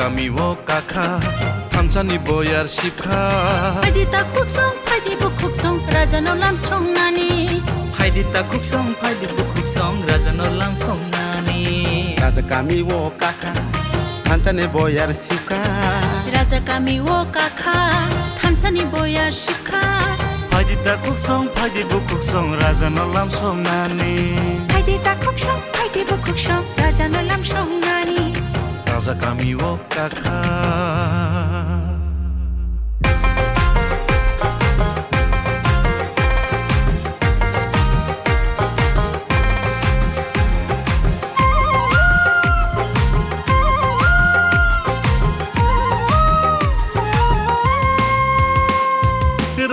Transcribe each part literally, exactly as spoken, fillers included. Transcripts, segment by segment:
Kami o kakha, thansani boyar sipkha. Phaidi ta khuksong, phaidi bukhuksong, raja no lam songnani. Phaidi ta khuksong, phaidi bukhuksong, raja no lam songnani. Raja kami o kakha, thansani boyar sipkha. Raja kami o kakha, thansani boyar sipkha. Phaidi ta khuksong, phaidi bukhuksong, raja no lam songnani. Phaidi ta khuksong, phaidi bukhuksong, raja no lam songnani. Raja kami o kakha.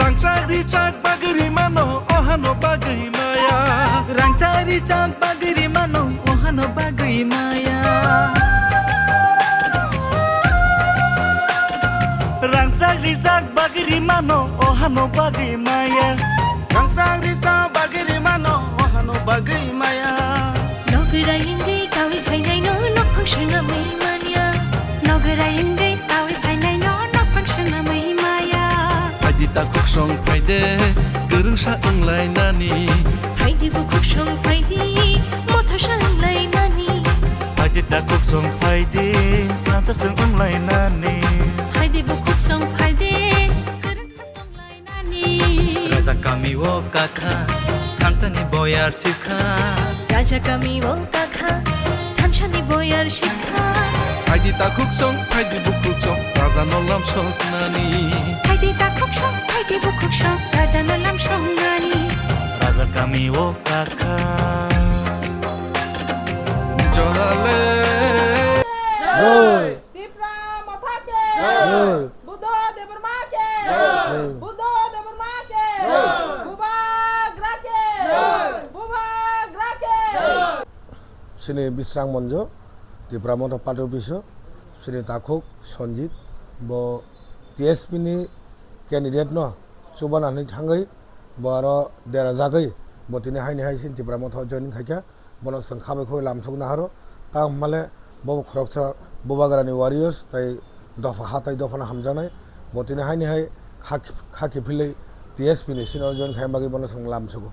Rangchak richak bagwi rimano, ohano bagwi maya. Rangchak richak bagwi rimano, ohano bagwi maya. Rangchak richak bagwi rimano, ohano bagwi maya. Rangchak richak bagwi rimano, ohano bagwi maya. Nogwrai wngwi tawi phainaino, nokphang swnamwi manya. Nogwrai wngwi tawi phainaino, nokphang swnamwi maya. Phaidi ta khuksong phaide, kwrwngsa wnglainani. Phaidi bukhuksong phaidi, mothosa wnglainani. Phaidi ta khuksong phaidi, thansaswng wnglainani. Phaidi bukhuksong phaidi, kwrwngsa wnglainani. Raja kami o kakha, thansani boyar sipkha. Raja kami o kakha, thansani boyar sipkha. Phaidi ta khuksong, phaidi bukhuksong, raja no lam songnani. Phaidi ta khuksong, phaidi bukhuksong, raja no lam songnani. Raja kami o kakha. Jorale. Jai. Tipra Motha ke. Jai. Buddha Debbarma ke. Jai. Buddha Debbarma ke. Jai. Bubagra ke. Jai. Bubagra ke. Jai. Chini Bisram Monjo, Tipra Motha Party Office o, chini takhuk Sanjit, bo T S P ni candidate no chubana hinwi thangwi, bo aro dera jagwi, bo tini haini hai chini Tipra Motha o joining khaikha, bono chwng khabai khoi lamsok naharo, tamo hwnmale bo khoroksa Bubagrani warriors, tai dopha ha tai dophano hamjaknai, bo tini haini hai kha, kha kiphilwi T S P ni senior join khaina bagwi bono chwng lamsugo.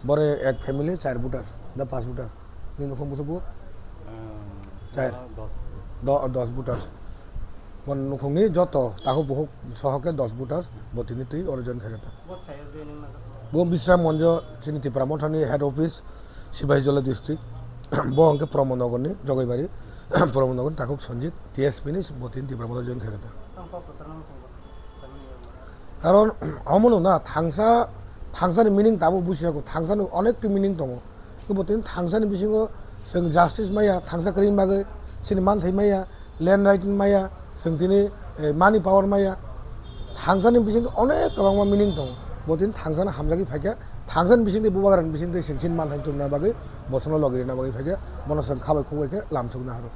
Bore ek family char voter, na pas voter? Nini nukhung busugo? Char. Dos. Do, dos voters. Bon nukhungni joto takhuk bukhuk sohoke dos voters bo tini twi oro join khaikha ta. Bo Bisram Monjo chini Tipra Mothani head office, Sipahijola district. Bo hwnkhe Pramod Nagarni Jogaibari, Pramod Nagarni takhuk Sanjit, T S P ni bo tini Tipra Motha join khaikha ta. Karon omono na thangsa, thangsani meaning tabo busiyago, thangsani onekti meaning tongo. Bo tini thangsani bisingo chwng justice maya, thangsa kwrwini bagwi chini manthai maya, land right maya, chwng tini, eh, money power maya. Thangsani bisingo onek kwbangma meaning tongo. Bo tini thangsani hamjagwi phaikha, thangsani bisingtwi Bubagrani bisingtwi chwng chini manthai tubuna bagwi, bosono logi rina bagwi phaikha, bono chwng khabai khukbai khe lamsukna haro.